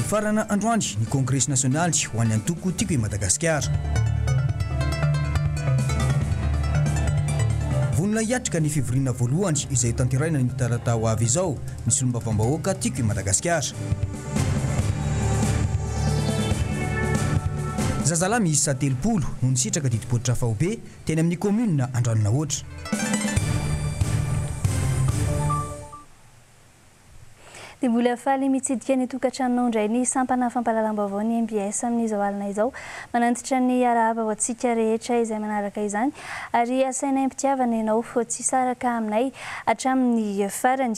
Nifarana androany ny kongresy nasionaly ho an'ny antoko Tiako i Madagasikara. Vonona hiatrika ny fivoriana voalohany izay hotanterahina ny talata ho avy izao ny solombavambahoaka Tiako i Madagasikara. Zazalahy miisa 30 no nisitraka didim-pototra faobe teny amin'ny kaominina Andranonahoatra. Dia mbola faly mitsidika ny tokantranonao indray ny sampana fampahalalam-baovao ny mbs amin'izao alina izao. Manantitra ny arahaba ho antsika rehetra izay manaraka izany ary asainay am-pitiavana ianao tsy hisaraka aminay hatramin'ny farany.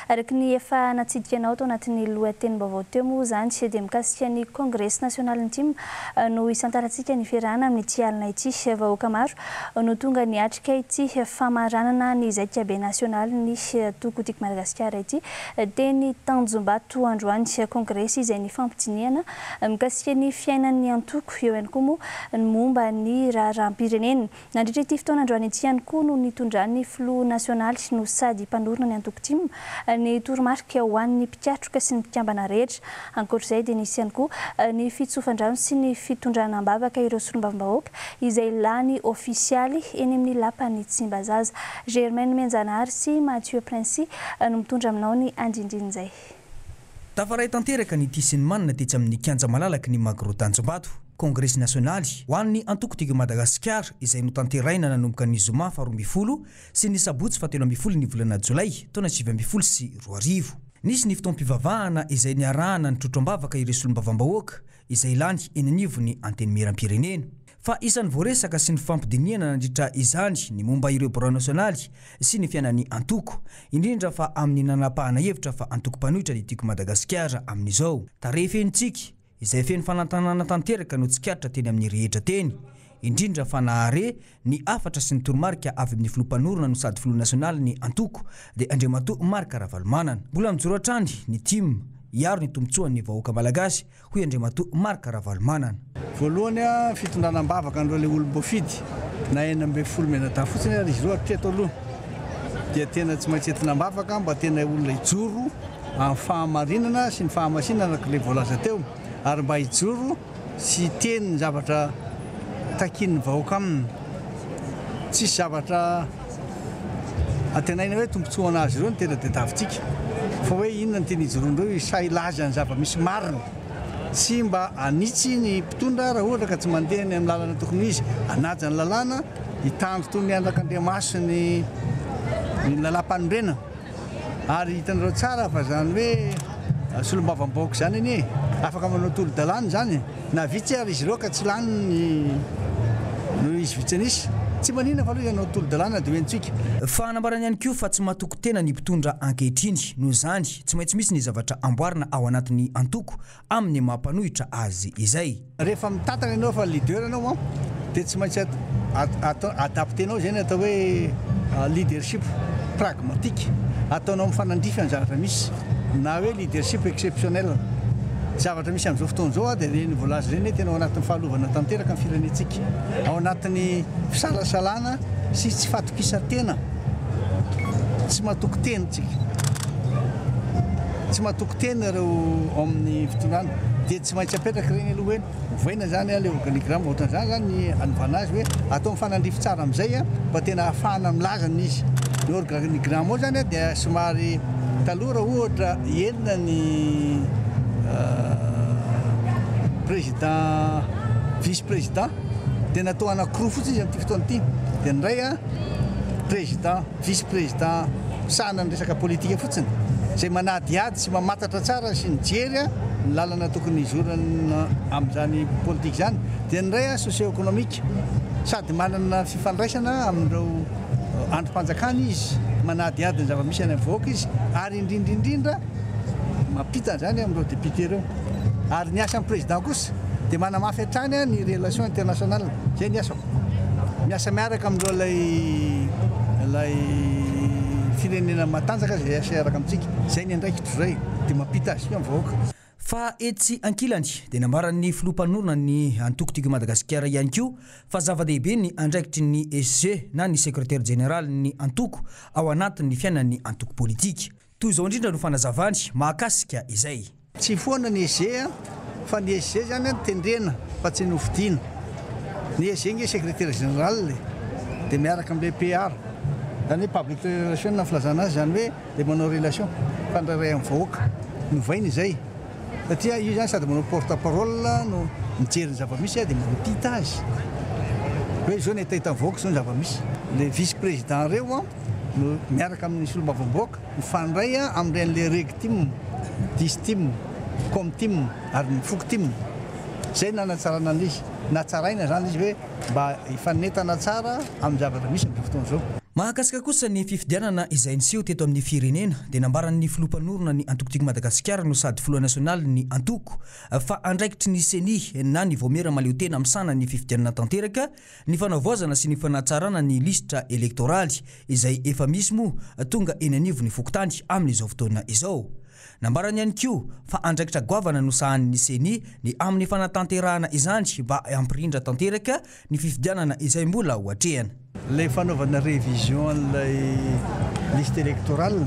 Araka ny efa natsidika anao tao anatin'ny lohatenim-baovao teo moa izany dia mikasika ny Kongresy nasionalin'ny tim no hisantarantsika ny fiarahana amin'ity alina ity. Vahoaka maro no tonga niatrika ity famaranana ny zaikabe nasionalin'ny Antoko Tiako Madagasikara ity teny Tanjombato androany. Kongresy izay nifampidinihana mikasika ny fiainan'ny antoko, eo ihany koa moa ny momba ny raharaham-pirenena. Nandritra ity fotoana androany ity ihany koa no nitondran'ny filoha nasionaly no sady mpanorina ny antoko tim ny toromarika ho an'ny mpikatroka sy ny mpikambana rehetra. Ankoatra izay dia nisy ihany koa ny fitsofan-drano sy ny fitondrana am-bavaka ireo solombavambahoaka izay lany ofisialy eny amin'ny lapan'i Tsimbazaza. Germaine Menjanahary sy Mathieu Princi no mitondra aminao ny andindin'izay. Tafaray tanteraka ny tia sy ny manina tetsy amin'ny kianja malalaky ny Magro Tanjombato. Kongresy nasionaly ho an'ny antoko Tiako i Madagasikara izay notanterahina nanomboka ny zoma faha 12 sy ny sabotsy faha 13 ny volana jolay taona 2019. Nisy ny fotoam-pivavahana izay niarahana nitrotro am-bavaka ireo solombavambahoaka izay lany eny anivon'ny Antenimierampirenena. Fa isan'ny voaresaka sy nifampidinihana nandritra izany ny momba ireo birao nasionaly sy ny fiainan'ny antoko, indrindra fa amin'ny nanapahana hevitra fa antoko mpanohitra ny Tiako Madagasikara amin'izao. Tarehy feno tsiky, izay feno fanantenana tanteraka no tsikaritra teny amin'ny rehetra teny, indrindra fa nahare ny hafatra sy ny toromarika avy amin'ny filoha mpanorina no sady filoha nasionalin'ny antoko dia Andriamatoa Marc Ravalomanana. Mbola mijoro hatrany ny tim hiaro ny tombontsoan'ny vahoaka malagasy, hoy Andriamatoa Marc Ravalomanana. Voalohany, fitondrana am-bavaka an'ireo ilay olom-boafidy na 16 mianadahy fotsiny ary izy ireo hatreto aloha dia tena tsy maintsy entina am-bavaka mba tena olona hijoro amin'ny fahamarinana sy ny fahamasinana araka ilay voalaza teo ary mba hijoro sy hiteny ny zavatra takian'ny vahoaka aminy. Tsisy zavatra antenaina hoe tombontsoa azy ireo no tena tadiavintsika fa hoe inona no tena ijoroan'ireo sahy hilaza ny zava-misy marina sy mba hanitsy ny mpitondra raha ohatra ka tsy mandeha ny amin'ny lalana tokony ho izy, hanaja ny lalàna, hitandro toy ny anakandriamaso ny ny lalàmpanorenana. Ary hitanareo tsara fa izany hoe solombavambahoaka izany anie e, afaka manao tolo-dalàna izany e, na vitsy ary izy ireo ka tsy lany ny noho izy vitsy an'isa, tsy maninona fa aloha hanao tolo-dalàna dia ho henontsika. Fa nambarany ihany koa fa tsy matoky tena ny mpitondra ankehitriny, noho izany, tsy maintsy misy ny zavatra amboarina ao anatin'ny antoko amin'ny maha mpanohitra azy izay. Rehefa mitantana ianao fa leader ianao an, dia tsy maintsy adapter-nao izay ny atao hoe leadership pragmatique, ataonao mifanandrify amin'ny zavatra misy, na hoe leadership exceptionnel. Ny zavatra misy amin'izao fotoana izao dia ireny voalaza ireny hoe tena ao anatin'ny fahalovana tanteraka ny firenentsika, ao anatin'ny fisalasalana sy tsy fahatokisan-tena, tsy matoky tena isika, tsy matoky tena ireo ao amin'ny fitondrana dia tsy maintsy apetraka ireny aloha hoe ovaina izany ilay organigramme, ohatran'izany izany ny anovana azy hoe atao mifanandrify tsara amin'izay mba tena ahafahana milaza ny izy. Ny organigramme ao izany dia somary taloha raha ohatra enina ny président vice président dia natao anankiroa fotsiny izy amin'ity fotoana ity dia ny iray président vice président misahana ny resaka politika fotsiny izay manadihady sy mamantatra tsara sy mijery ny lalana tokony hizorana amin'izany politika izany dia ny iray socio économique sady manana fifandraisana amin'ireo andrim-panjakana izy manadihady ny zava-misy any amin'ny vahoaka izy ary indrindra indrindra mampita an'izany amin'ireo député ireo ary ny asan'ny président kosa dia manamafy hatrany ny relation internationale izay ny asako Miasa miaraka amin'ireo ilay ilay firenena matanjaka izay hiasa hiaraka amintsika. Izay ny andraikitro izay dia mampita azy koa amin'ny vahoaka. Fa etsy ankilany dia nambaran'ny filoha mpanorina ny antoko Tiako i Madagasikara ihany koa fa zava-dehibe ny andraikitry ny SG na ny sekretera jeneralin'ny antoko ao anatin'ny fiainan'ny antoko politika. Toy izao indrindra no fanazavany mahakasika izay. Tsy foana ny SG fa ny SG zany an tendrena fa tsy nofidiana. Ny SG nge secretaire général e, dia miaraka amin'ilay PR, zany hoe public relation na filazana azy, zany hoe ilay manao relation, mifandray amin'ny vahoaka. Novaina izay satria io zany sady manao porte parole no mijery ny zava-misy dia mampita azy hoe izao ny hetahetan'ny vahoaka, izao ny zava-misy. Ilay vice président ireo an no miaraka amin'ny solombavambahoaka. Mifandray amin'ireny le Regtim, Distim, Comtim ary ny Foktim. Izay no nanatsarana an'izy. Natsaraina izany izy hoe mba hifanentana tsara amin'ny zavatra misy amin'izao fotoana izao. Mahakasika kosa ny fifidianana izay niseho teto amin'ny firenena dia nambaran'ny filoha mpanorina ny antoko Tiako Madagasikara no sady filoha nasionalin'ny antoko fa andraikitry ny Ceni na ny vaomiera mahaleotena misahana ny fifidianana tanteraka ny fanavaozana sy ny fanatsarana ny lisitra elektoraly izay efa misy moa tonga eny anivon'ny fokontany amin'izao fotoana izao. Nambarany ihany koa fa andraikitra goavana no sahanin'ny Ceni ny amin'ny fanatanterahana izany mba hampirindra tanteraka ny fifidianana izay mbola ho atrehana. Ilay fanaovana révision an'ilay liste électorale,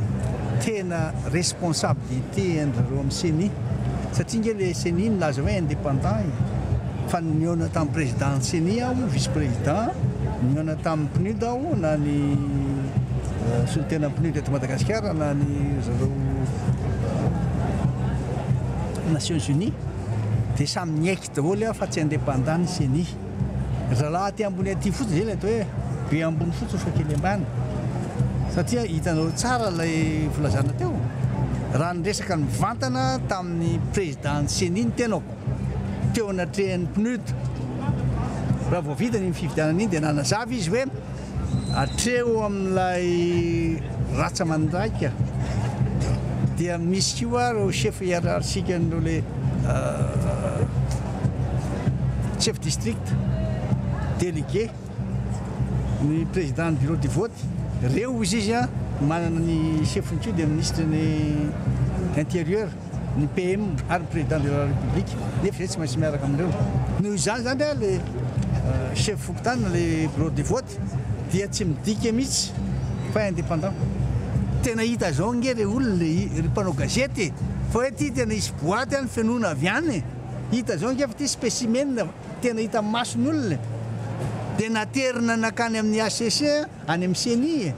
tena responsabilité an-dry zareo amin'ny Ceni satria nge le Ceni nilaza hoe indépendant e, fa nihaona tamin'ny président ny Ceni aho, vice président, nihaona tamin'ny PNUD aho na ny solontenan'ny PNUD eto Madagasikara na ny zareo Nations Unies dia samy niaiky daholo aho fa tsy indépendant ny Ceni. Zalahy aty ambony aty fotsiny zay ilay atao hoe be ambony fotsiny fa kely ambany. Satria hitanao tsara ilay filazana teo, raha niresaka nivantana tamin'ny président ny Ceni ny tenako teo anatrehan'ny PNUD, raha vao vita iny fifidianana iny dia nanazava izy hoe hatreo amin'ilay ratsa-mandraika dia misy koa ireo chef hiérarchique an'ireo le chef district, délégué, ny président ny bureau de vote, reo ozy izy an manana ny chef-ny koa dia ministre ny intérieur, ny PM ary ny président de la république, nefa izay tsy maintsy miaraka amin'ireo. Noho izany zany an le chef fokontany na le bureau de vote dia tsy midika mihitsy fa indépendant. Tena hita zao ange re olona e, ry mpanao gazety e, fa hoe ty tena hisy boaty any fenoina avy any e, hita zao ange fa ty spécimen tena hita mason'ny olona e, dia naterina nakany amin'ny HCC any amin'ny ceni e,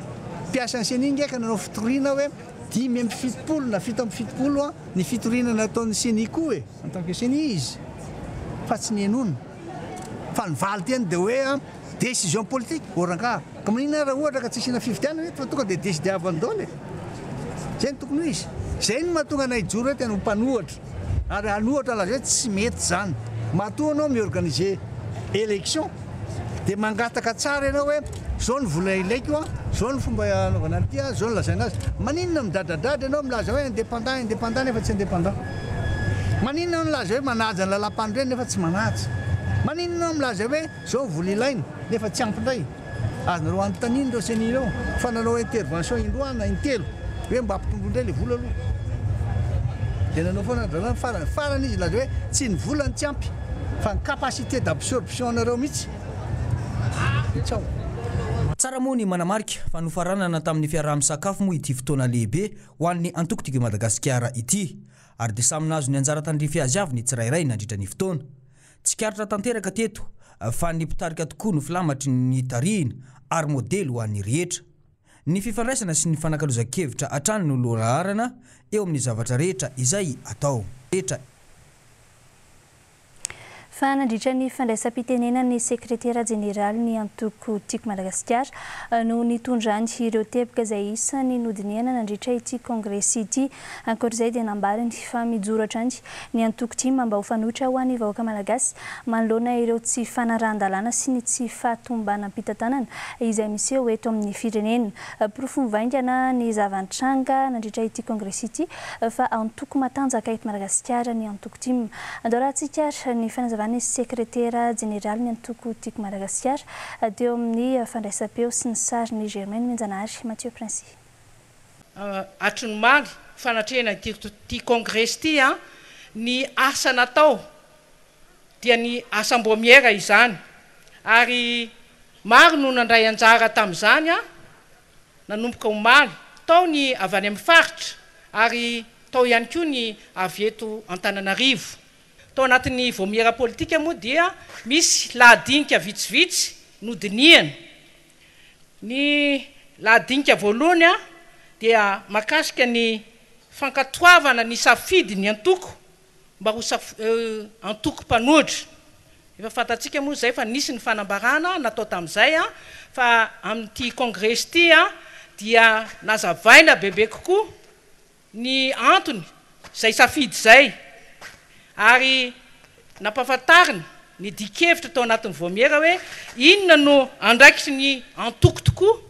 mpiasan'ny ceni nge ka nanao fitoriana hoe 75 na 77 ny fitoriana nataon'ny ceni koa e, en tant que ceni izy fa tsy nihenoana fa ny valin-teny dia hoe décision politique, ô rangaha, ka maninona raha ohatra ka tsy asiana fifidianana eto fa tonga dia décider avy any daholo e! Zay no tokony ho izy. Zay no mahatonga anay hijoro hoe tena ho mpanohatra ary hanohatra laza hoe tsy mety zany. Matoa anao mi-organiser élection dia mangataka tsara ianao hoe zao ny vola ilaiko an, zao ny fomba anaovana an'ity an, zao no lazaina azy. Maninona midradradradra ianao milaza hoe indépendant, indépendant nefa tsy indépendant? Maninona ianao milaza hoe manaja ny lalàmpanorenana nefa tsy manaja? Maninona ianao milaza hoe Zao vola ilaina nefa tsy ampy indray. Azonareo anontaniana ireo ceni ireo fa nanao intervention indroa na intelo hoe mba ampitombo indray le vola aloha. Dia nanao foana ry zareo farany. Farany izy nilaza hoe tsy ny vola no tsy ampy fa ny capacité d'absorption anareo mihitsy no tsy ao. Tsara moa ny manamarika fa nofaranana tamin'ny fiaraha-misakafo moa ity fotoana lehibe ho an'ny antoko Tiako i Madagasikara ity. Ary dia samy nahazo ny anjara tandrify azy avy ny tsirairay nandritra ny fotoana. Tsikaritra tanteraka teto fa ny mpitarika tokoa no filamatry ny tarihina ary modely ho an'ny rehetra. Ny fifandraisana sy ny fanakalozan-kevitra hatrany no lohalaharana eo amin'ny zavatra rehetra izay atao. Rehetra. Fa nandritra ny fandraisam-pitenenan'ny sekretera jeneralin'ny antoko Tiako Madagasikara no nitondrany ireo teboka izay isan'ny nodinihana nandritra ity kongresy ity. Ankoatra izay dia nambarany fa mijoro hatrany ny antoko tim mba ho fanoitra ho an'ny vahoaka malagasy manoloana ireo tsy fanarahan-dalàna sy ny tsy fahatombanam-pitantanana izay miseho eto amin'ny firenena. Porofo mivaingana ny zava-nitranga nandritra ity kongresy ity fa antoko matanjaka eto Madagasikara ny antoko tim. Andao rahantsika ary ny fanazavan'ny sekretera jeneralin'ny antoko Tiako Madagasikara teo amin'ny fandraisam-peo sy ny sarin'i Germaine Menjanahary Mathieu Princi. Hatry ny omaly fanatrehana ity kongresy ity, ny asa natao dia ny asam-boamiera izany ary maro no nandray anjara tamin'izany nanomboka omaly. Tao ny avy any amin'ny faritra ary. tao ihany koa ny avy eto Antananarivo. Tao anatin'ny vaomiera politika moa dia misy lahadinika vitsivitsy nodinihana. Ny lahadinika voalohany dia mahakasika ny fankatoavana ny safidin'ny antoko mba ho antoko mpanohitra. Efa fantatsika moa izay fa nisy ny fanambarana natao tamin'izay fa amin'ity kongresy ity dia nazavaina bebe kokoa ny antony izay safidy izay ary nampahafantarina ny dian-kevitra tao anatin'ny vaomiera hoe inona no andraikitry ny antoko tokoa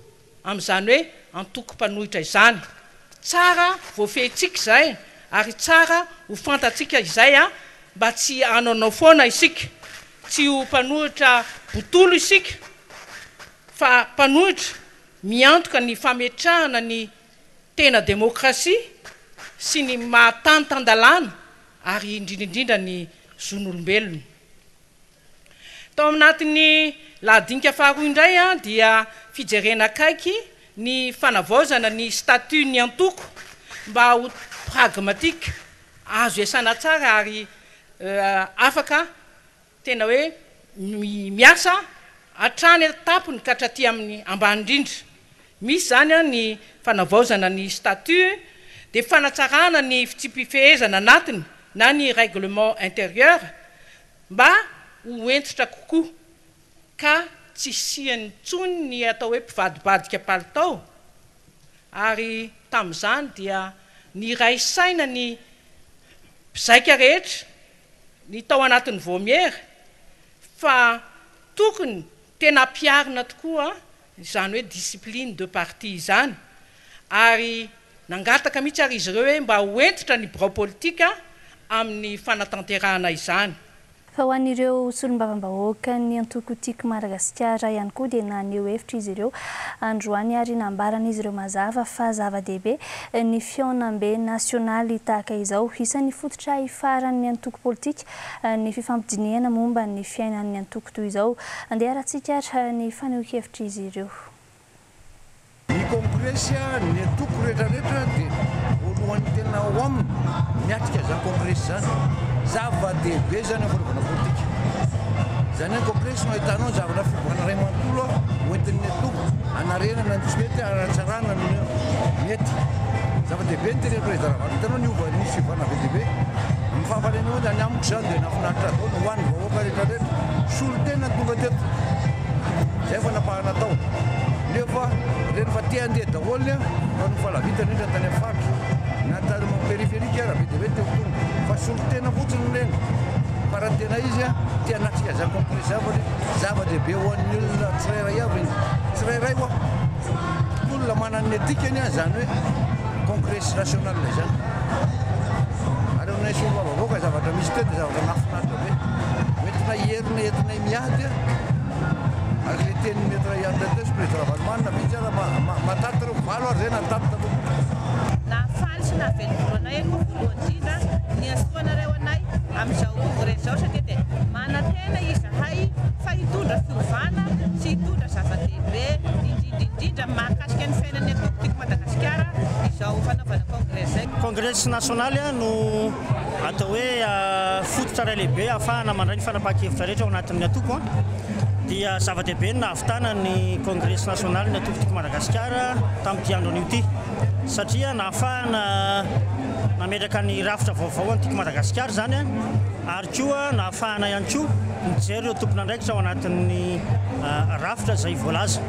amin'izany hoe antoko mpanohitra izany. Tsara voafehintsika izay ary tsara ho fantatsika izay mba tsy hanaonao foana isika, tsy ho mpanohitra botolo isika fa mpanohitra miantoka ny fametrahana ny tena demokrasia sy ny maha tany tan-dalàna ary indrindra indrindra ny zon'olombelona. Tao anatin'ny lahadinika faharoa indray dia fijerena akaiky ny fanavaozana ny statut ny antoko mba ho pragmatique, azo iasana tsara ary afaka tena hoe miasa hatrany an-tampony ka hatraty amin'ny ambany indrindra. Misy izany ny fanavaozana ny statut, dia fanatsarana ny fitsipi-pifehezana anatiny na ny règlement intérieur mba ho hentitra kokoa ka tsy hisiany intsony ny atao hoe mpivadibadika palitao, ary tamin'izany dia niray saina ny mpizaika rehetra ny tao anatin'ny vaomiera fa tokony tena ampiharina tokoa izany hoe discipline de parti izany, ary nangataka mihitsy ary izy ireo hoe mba ho hentitra ny birao politika amin'ny fanatanterahana izany. Fa ho an'ireo solombavambahoakan'ny antoko Tiako Madagasikara ihany koa dia naneho hevitra izy ireo androany ary nambaran'izy ireo mazava fa zava-dehibe ny fihaonambe nasionaly tahaka izao. Isan'ny fototra ifaharan'ny antoko politika ny fifampidinihana momba ny fiainan'ny antoko toy izao. Andeha harantsika ary ny fanehoan-kevitr'izy ireo. Ny kongresy ny antoko rehetra rehetra dia voalohany tena ao aminy miatrika izany kongresy izany. Zava-dehibe izany amin'ny fanaovana politika. Izany hoe ny kongresy no ahitanao ny zavatra fiovana iray manontolo hoentin'ny antoko hanarenana ny tsy mety, hanatsarana ny mety. Zava-dehibe ny tenin'ny Président Ravalo. Hitanao niova, nisy fiovana be dia be. Ny fahafaliana moa izany amiko izany dia nahafinaritra daholo ho an'ny vahoaka rehetra rehetra. Solontena no tonga teto. Izay fanapahana tao. Nefa ireny fa te handeha daholo ny fa nofalavitana indrindra tany amin'ny faritra na tany amin'ny périphérique ara be dia be te ho tonga fa solontena fotsiny ireny fa raha tena izy te hanatrika izany congrès izany fa zava-dehibe ho an'ny olona tsirairay avy iny tsirairay hoa olona manana ny dikany izany hoe congrès national izany ary aminay solombavambahoaka zavatra misy teo dia zavatra nahafinaritra be hoentina hierina entinay miady. Araka ilay tenin'i Maître Yann teo sy Président Ravalomanana mihitsy ara mahatanty ireo valo ary izay nahatanty taloha. Nahafaly sy nahavelom-bolo anay aloha voalohany indrindra ny niantsoanareo anay amin'izao congrès izao satria dia manantena izahay fa hitondra fiovana sy hitondra zava-dehibe indrindra indrindra mahakasika ny fiainan'ny antoko Tiako Madagasikara izao fanaovana congrès izay. Congrès nasionaly no atao hoe fototra iray lehibe ahafahana mandray ny fanapahan-kevitra rehetra ao anatin'ny antoko dia zava-dehibe ny nahavitana ny kongresy nasionaly ny antoko Tiako Madagasikara tamin'ity andro anio ity satria nahafahana nametraka ny rafitra vaovao an'ny Tiako Madagasikara izany ary koa nahafahana ihany koa nijery ireo tompon'andraikitra ao anatin'ny rafitra izay voalaza.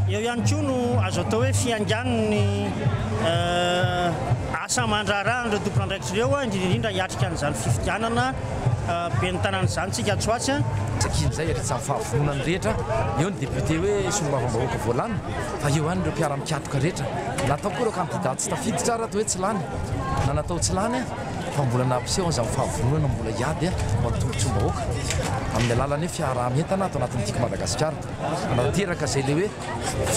Eo ihany koa no azo atao hoe fiaingan'ny asa aman-draharaha an'ireo tompon'andraikitra ireo, indrindra indrindra hiatrika an'izany fifidianana ben'ny tanàna izany isika atsy ho atsy. Sakin'izay ery tsy amin'ny fahavononany rehetra, eo ny député hoe solombavambahoaka voalany fa eo ihany ireo mpiara-mikatroka rehetra. Natao koa ireo kandida tsy tafiditra ary atao hoe tsy lany na natao tsy lany fa mbola nampiseho an'izany fahavononana mbola hiady ho an'ny tombontsoam-bahoaka amin'ny alalan'ny hoe fiaraha-mientana ato anatin'ny Tiako Madagasikara. Manatanteraka izay ilay hoe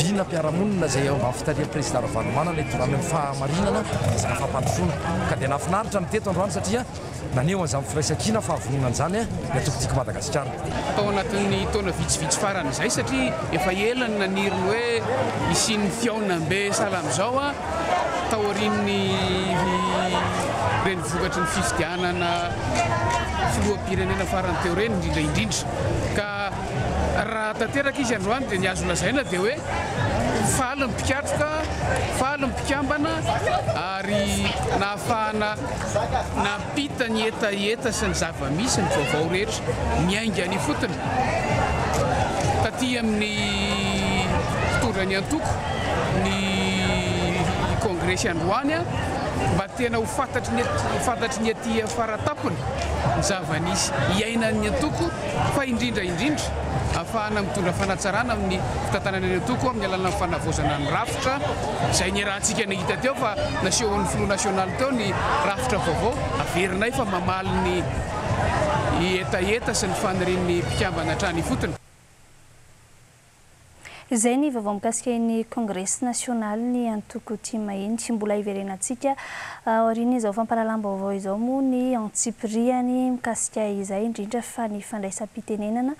vinam-piarahamonina izay eo ambany fitarihan'ny Prezida Ravalomanana hitondrana ny fahamarinana resaka fampandrosoana. Ka dia nahafinaritra ny teto androany satria naneho an'izany firaisankina fahavononana izany ny antoko Tiako Madagasikara. Tao anatin'ny taona vitsivitsy farany izay satria efa ela no naniry ny hoe hisian'ny fihaonambe sahala amin'izao. Taorian'ny ireny vokatry ny fifidianana filoham-pirenena farany teo ireny indrindra indrindra. Ka raha tanteraka izy androany dia ny azo lazaina dia hoe faly ny mpikatroka, faly ny mpikambana ary nahafahana nampita ny hetaheta sy ny zava-misy, ny vaovao rehetra miainga any ifotony taty amin'ny mpitondra ny antoko ny kongresy androany mba tena ho fantatry ny fantatry ny aty faratampony ny zava-nisy iainan'ny antoko fa indrindra indrindra ahafahana mitondra fanatsarana amin'ny fitantanana ny antoko amin'ny alalan'ny fanavaozana ny rafitra izay niarahantsika nahita teo fa nasehon'ny filoha nasionaly teo ny rafitra vaovao averinay fa mamaly ny hetaheta sy ny fanirian'ny mpikambana hatrany ifotony. Izay ny vaovao mikasika iny kongresy nasionalin'ny antoko TIM iny. Tsy mbola hiverenantsika aorian'izao fampahalalam-baovao izao moa ny antsipiriany mikasika izay, indrindra fa ny fandraisam-pitenenana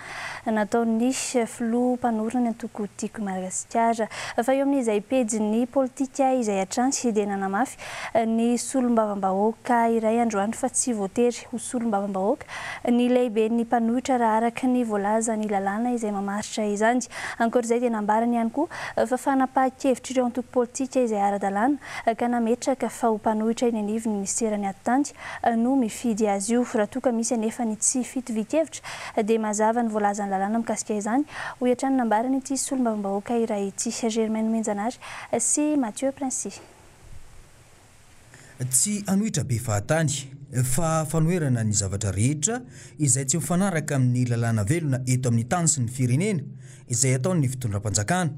nataon'ny filoha mpanorina ny antoko Tiako Madagasikara. Fa eo amin'izay pejin'ny politika izay hatrany dia nanamafy ny solombavambahoaka iray androany fa tsy voatery ho solombavambahoaka ny lehiben'ny mpanohitra raha araka ny voalazan'ny lalàna izay mamaritra izany. Ankoatra izay dia nambarany ihany koa fa fanapahan-kevitr'ireo antoko politika izay ara-dalàna ka nametraka fa ho mpanohitra eny anivon'ny minisiteran'ny Atitany no mifidy azy io. Raha toa ka misy anefa ny tsy fitovian-kevitra dia mazava ny voalazan'ny lalàna mikasika izany, hoy hatrany nambarany ity solombavambahoaka iray ity. Germaine Menjanary sy Mathieu Princi. Tsy hanohitra be fahatany, fa fanoherana ny zavatra rehetra izay tsy mifanaraka amin'ny lalàna velona eto amin'ny tany sy ny firenena, izay ataon'ny fitondram-panjakana.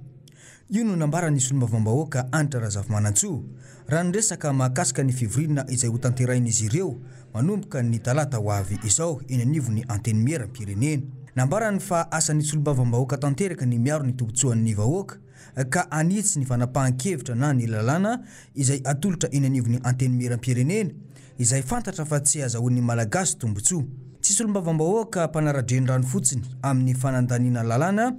Io no nambaran'ny solombavambahoaka Hanitra Razafimanantsoa, raha niresaka mahakasika ny fivoriana izay hotanterahin'izy ireo manomboka ny talata ho avy izao eny anivon'ny Antenimierampirenena. Nambarany fa asan'ny solombavambahoaka tanteraka ny miaro ny tombontsoan'ny vahoaka, ka hanitsy ny fanapahan-kevitra na ny lalàna izay atolotra eny anivon'ny Antenimierampirenena, izay fantatra fa tsy azahoan'ny Malagasy tombontsoa. Tsy solombavambahoaka mpanara-drenirano fotsiny amin'ny fanandaniana lalàna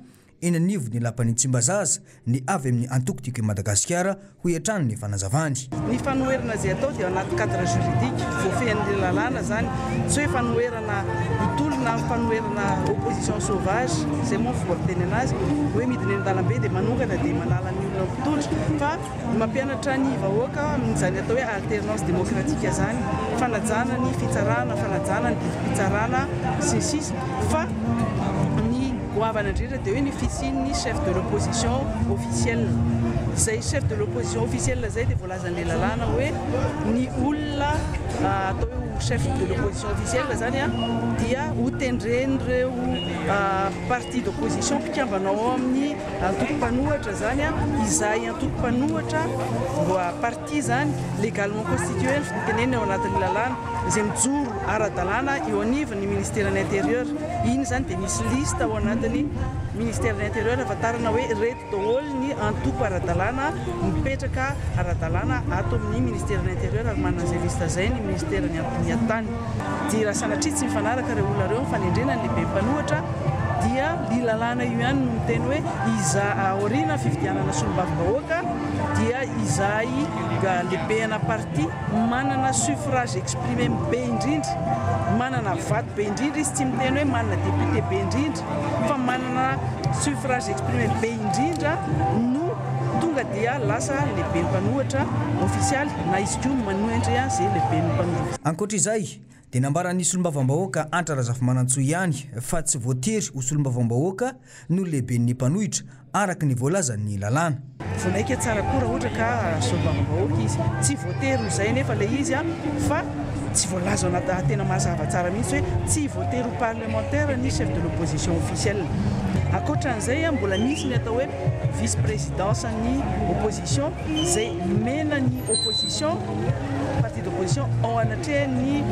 eny anivon'ny lapan'i Tsimbazaza ny avy amin'ny antoko Tiako i Madagasikara, hoy hatrany ny fanazavany. Ny fanoherana izay atao dia ao anaty cadre juridique voafehin'ny lalàna izany, tsy hoe fanoherana mitolona, fanoherana opposition sauvage, izay moa ny fomba fiteny anazy, hoe midina eny an-dalambe dia manongana dia manala ny olona mpitondra, fa mampianatra ny vahoaka amin'izany atao hoe alternance démocratique izany, fanajana ny fitsarana, fanajana ny didim-pitsarana sy ny sisa fa ny goavana indrindra dia hoe ny fisian'ny chef de l'opposition officiel. Izay chef de l'opposition officiel izay dia voalazan'ilay lalàna hoe ny olona atao hoe ho chef de l'opposition officiel izany dia hotendren'ireo parti d'opposition mpikambana ao amin'ny antoko mpanohatra izany, izay antoko mpanohatra parti izany légalement constitué ny fitenenana ao anatin'ny lalàna, izay mijoro ara-dalàna eo anivon'ny ministeran'ny intérieur. Iny izany dia misy liste ao anatin'ny ministeran'ny intérieur ahafantarana hoe ireto daholo ny antoko ara-dalàna mipetraka ara-dalàna ato amin'ny ministeran'ny intérieur ary manana izay liste izay ny ministeran'ny atany. Dia raha sanatria tsy mifanaraka ireo olona ireo amin'ny fanendrena ny lehiben'ny mpanohatra dia io lalàna io ihany no miteny hoe iza aoriana fifidianana solombavambahoaka dia izay lehibehana parti manana suffrage exprimé be indrindra, manana vato be indrindra izy, tsy miteny hoe manana député be indrindra fa manana suffrage exprimé be indrindra no tonga dia lasa lehiben'ny mpanohatra ofisialy na izy koa manohitra izay lehiben'ny mpanohitra. Ankoatra izay dia nambaran'ny solombavambahoaka Hanitra Razafimanantsoa ihany fa tsy voatery ho solombavambahoaka no lehiben'ny mpanohitra araka ny voalazan'ny lalàna. Vao mainka tsara koa raha ohatra ka solombavambahoaka izy. Tsy voatery ho izay anefa ilay izy fa tsy voalaza ao anaty tena mazava tsara mihitsy hoe tsy voatery ho parlementaire ny chef de l'opposition officielle. Ankoatran'izay mbola misy ny atao hoe vice présidence ny opposition izay omena ny opposition, parti d'opposition ao anatrehan'ny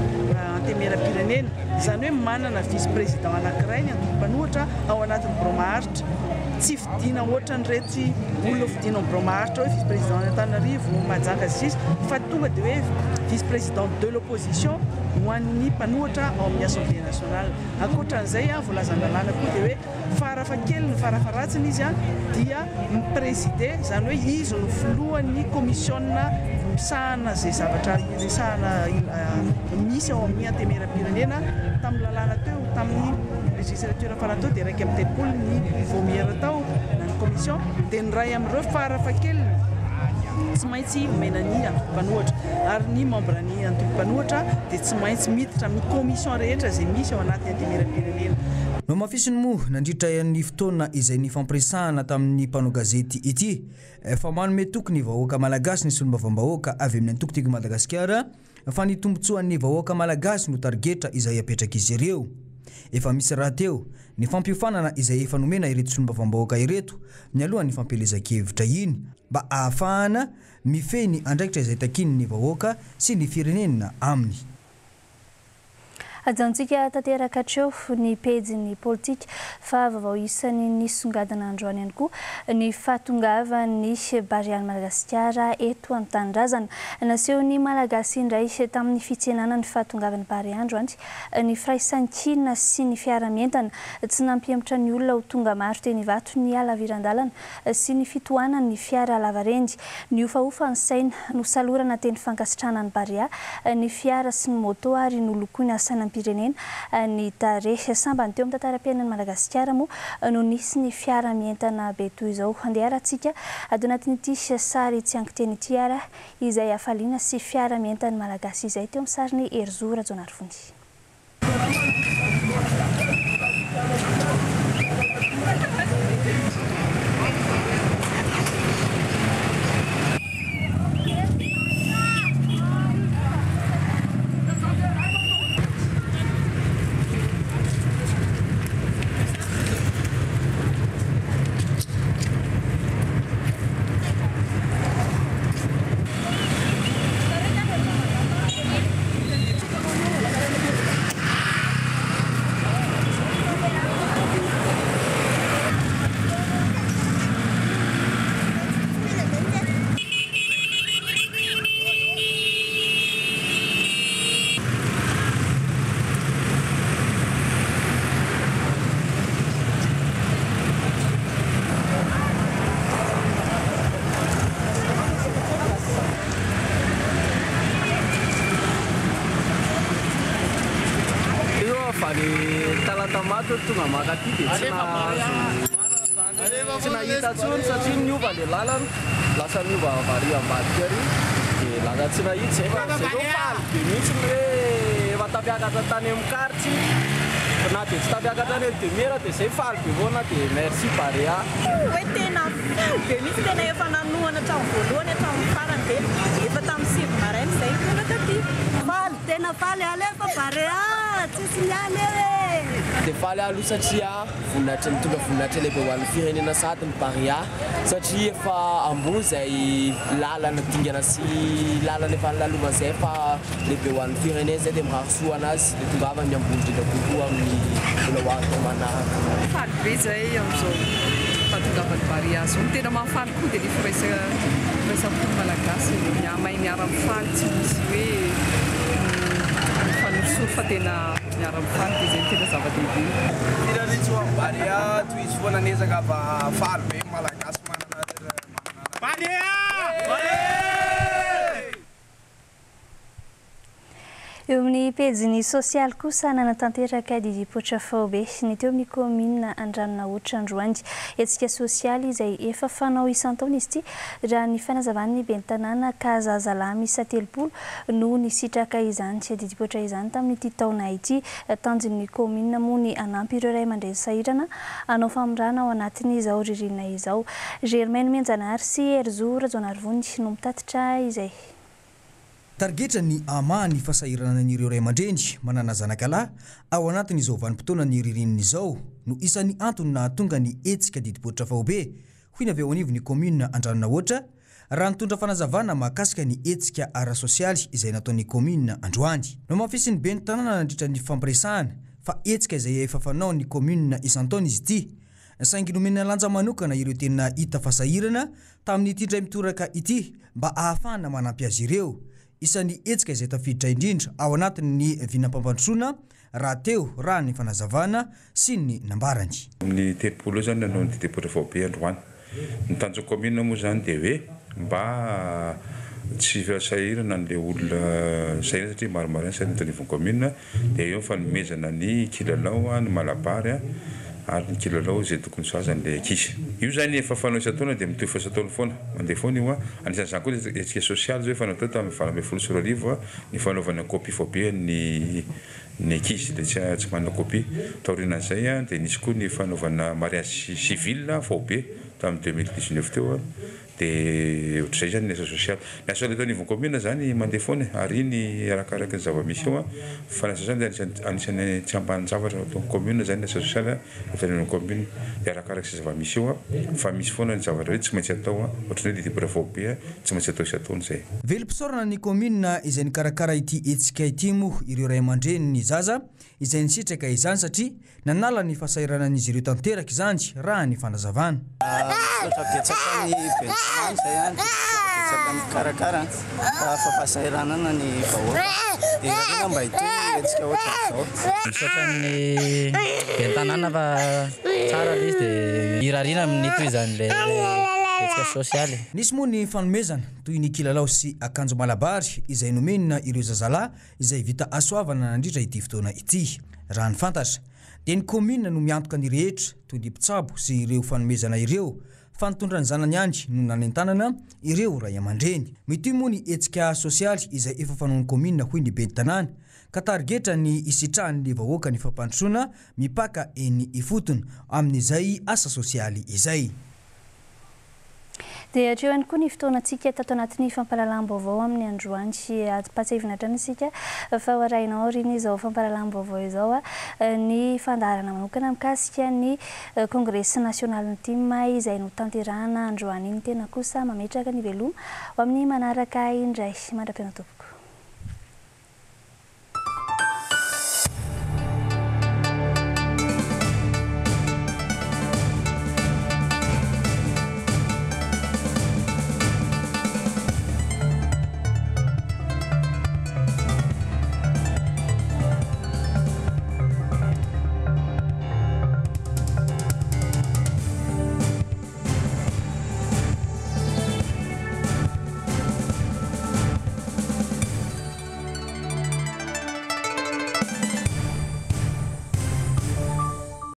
antenimierampirenena. Izany hoe manana vice président anankiray ny antoko mpanohitra ao anatin'ny birao maharitra. Tsy fidiana ohatran'ireto olona fidiana ao birao maharitra hoe vice président any Antananarivo, Mahajanga sy sisa fa tonga dia hoe vice président de l'opposition ho an'ny mpanohitra ao amin'ny assemblée nationale. Ankoatran'izay voalazan'ny lalàna koa dia hoe Farafahakeliny, farafaharatsiny izy dia mi-présider, izany hoe izy no filohan'ny commission misahana izay zavatra iresahana misy ao amin'ny Antenimierampirenena. Tamin'ny lalàna teo, tamin'ny législature farany teo dia 31 ny vaomiera tao na ny commission, dia ny iray amin'ireo farafahakeliny tsy maintsy omena ny antoko mpanohatra ary ny membre ny antoko mpanohatra dia tsy maintsy miditra amin'ny commission rehetra izay misy ao anatin'ny Antenimierampirenena. Nohamafisiny moa nandritra ny fotoana izay nifampiresahana tamin'ny mpanao gazety ity fa manome toky ny vahoaka malagasy ny solombavambahoaka avy amin'ny antoko Tiako i Madagasikara fa ny tombontsoan'ny vahoaka malagasy no tarigetra izay apetrak'izy ireo. Efa misy rahateo ny fampiofanana izay efa nomena ireto solombavambahoaka ireto mialohan'ny fampielezan-kevitra iny mba ahafahana mifehy ny andraikitra izay takian'ny vahoaka sy ny firenena aminy. Ajanontsika tanteraka hatreo ny pejin'ny politika fa vaovao isan'ny nisongadina androany ihany koa ny fahatongavan'ny Barean'i Madagasikara eto an-tanindrazana. Nasehon'ny Malagasy indray tamin'ny fitsenana ny fahatongavan'ny Barea androany ny firaisankina sy ny fiarahamientana. Tsy nampihemotra ny olona ho tonga maro teny Ivato ny halaviran-dalana sy ny fitohanan'ny fiara lavareny. Nihofahofa ny saina, nosalorana teny fankasitrahana ny Barea, ny fiara sy ny moto ary nolokoina sainam-pirenena ny tarehy. Sambany teo amin'ny tantaram-piainan'i Madagasikara moa no nisy ny fiara mientana be toy izao. Andeha arahantsika ato anatin'ity sary tsy ankiteny ity ary izay hafaliana sy fiara mientan'ny Malagasy izay teo amin'ny sarin'i Herizo Rajaonarivony. Io avy any Talatamaty tonga maka aty dia tsy nahazo tsy nahita intsony satria niova ilay lalana, lasa niova avy ary ambadika ary dia lasa tsy nahita izay fa izay zao faly be mihitsy hoe efa tafiakatra tany amin'ny quartier na dia tsy tafiakatra any amin'ny demi heure dia izay faly be foana dia merci Barea. Hoe tena faly be mihitsy, tena efa nanohana hatramin'ny voalohany hatramin'ny farany dia efa tamin'ny 9 maraina izay no tonga taty. Faly, tena faly, alefa Barea, tsisy miala eo e! Dia faly aho aloha satria voninahitra nitondra voninahitra lehibe ho an'ny firenena sahady ny Barea satria efa ambony izay lalana dingana sy lalana efa nolalovana izay fa lehibe ho an'ny firenena izay dia mirary soa anazy dia tongava ny ambony indrindra kokoa amin'ny mbola ho avy manaraka. Faly be izahay amin'izao fahatongavan'ny Barea izao. Ny tena mahafaly koa dia ilay firaisam-po malagasy, mahay miara-mifaly tsy misy hoe mifanorisory fa tena miara-mifaly dia izay no tena zava-dehibe. Firariantsoa amin'ny Barea, tohizo foana ny ezaka fa faly be ny Malagasy manana Barea! Eo amin'ny pejiny sosialy kosa, nanatanteraka didim-poitra faobe ny teo amin'ny kaominina Andranonahoatra androany. Hetsika sosialy izay efa fanao isan-taona izy ity, raha ny fanazavan'ny ben'ny tanàna ka zazalahy miisa 30 no nisitraka izany didim-poitra izany tamin'ity taona ity. Tanjon'ny kaominina moa ny hanampy ireo ray aman-dreny sahirana hanao famorana ao anatin'izao ririnina izao. Germaine Mianjanahary sy Herizo Rajaonarivony no mitatitra izay. Tarigetra ny hamaha ny fahasahiranan'ireo ray aman-dreny manana zanaka lahy ao anatin'izao vanim-potoanan'ny ririnina izao no isan'ny antony nahatonga ny hetsika didim-poitra faobe, hoy ny avy eo anivon'ny kaominina Andranonahoatra, raha nitondra fanazavana mahakasika ny hetsika ara-sosialy izay nataon'ny kaominina androany. Nohamafisin'ny ben'ny tanàna nandritra ny fifampiresahana fa hetsika izay efa fanaon'ny kaominina isan-taona izy ity, saingy nomena lanja manokana ireo tena hita fa sahirana tamin'ity indray mitoraka ity mba ahafahana manampy azy ireo. Isan'ny hetsika izay tafiditra indrindra ao anatin'ny vinam-pampandrosoana rahateo raha ny fanazavana sy ny nambarany. Amin'ny 30 eo izany nanao ny didim-poitra faobe androany. Ny tanjon'ny kaominina moa izany dia hoe mba tsy sahirana an'ilay olona sahirana satria maromaro ihany sahirana eto anivon'ny kaominina dia eo ny fanomezana ny kilalao, ny malabary ary ny kilalao izay tokony sahaza an'ilay ankizy. Io izany efa fanao isan-taona dia mitohy isan-taona foana, mandeha foana io. Anisan'izany koa ny hetsika sosialy izao efa natao tamin'ny 2018 ny fanaovana kopia faobe an'ny ny ankizy ilay tsy tsy manana kopia. Taorianan'izay dia nisy koa ny fanaovana mariage civil faobe tamin'ny 2019 teo. Dia ohatr'izay izany ny asa sosialy. Ny asa eto anivon'ny kaominina izany mandeha foana e, ary iny arakaraka ny zava-misy eo an, fa ny asa sosialy dia anisan'ny anisan'ny tsy ambanin-javatra ataon'ny kaominina izany ny asa sosialy eto anivon'ny kaominina. Dia arakaraka izay zava-misy eo an, fa misy foana ny zavatra hoe tsy maintsy atao an, ohatran'ny hoe litibre faobe an, tsy maintsy atao isan-taona izay. Velom-pisaorana ny kaominina izay nikarakara ity hetsika ity moa ireo ray aman-drenin'ny zaza izay nisitraka izany satria Nanala ny fahasahiranan'izy ireo tanteraka izany, raha ny fanazavana. Misaotra betsaka ny ben'ny tanàna izay an, dia misaotra betsaka ny mpikarakara an, fa fahasahiranana ny vahoaka, dia irariana mba hitohy ny hetsika ohatran'izao. Misaotra ny ben'ny tanàna fa tsara ilay izy dia irariana amin'ny hitohizan'ilay hetsika sosialy. Nisy moa ny fanomezana, toy ny kilalao sy akanjo malabary izay nomena ireo zazalahy izay vita hasoavana nandritra ity fotoana ity. Raha ny fantatra, dia ny kaominina no miantoka ny rehetra, toy ny mpitsabo sy ireo fanomezana ireo, fa nitondra ny zanany ihany no nanentanana ireo ray aman-dreny. Mitohy moa ny hetsika sosialy izay efa fanaon'ny kaominina hoy ny ben'ny tanàna, ka tarigetra ny hisitrahan'ny vahoaka ny fampandrosoana mipaka eny ifotony amin'izay asa sosialy izay. Dia hatreo ihany koa ny fotoanantsika tato anatin'ny fampahalalam-baovao amin'ny androany. Ampahatsiahivina hatrany isika fa ho arahinao aorian'izao fampahalalam-baovao izao ny fandaharana manokana mikasika ny kongresy nasionalin'ny tim izay notanterahana androany. Ny tena kosa mametraka ny veloma ho amin'ny manaraka indray. Mandra-pihaona tompoko.